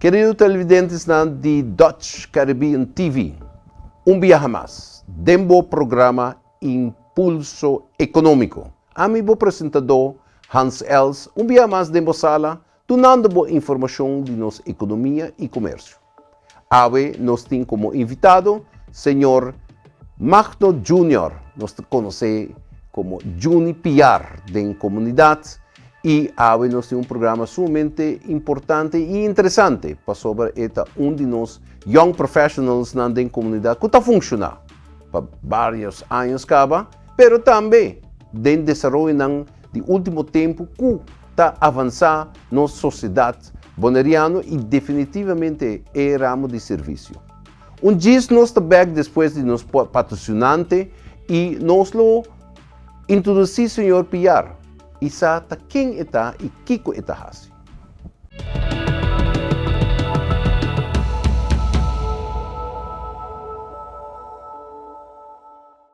Kerido televidentenan di Dutch Caribbean TV, un biaha mas den bo programa Impulso Ekonómiko. Ami bo presentadó Hans Els, un biaha mas den bo sala, dunando bo informashon di nos ekonomia i komersio. Awe nos tin komo invitado señor Magno Junior, nos ta konosé komo Juni Piar den komunidat, i awe nos tin un programa sumamente importante i interesante pasobra e ta un di nos young professionalsnan den komunidat ku ta funshoná pa barios años kaba, pero tambe den desaroyonan di ultimo tempu ku ta avansá nos sosiedat boneriano i definitivamente e ramo di servisio. Un djis nos ta bèk despues di nos patrosinante i nos lo introdusí señor Piar i sa ta ken e ta i kiko e ta hasi.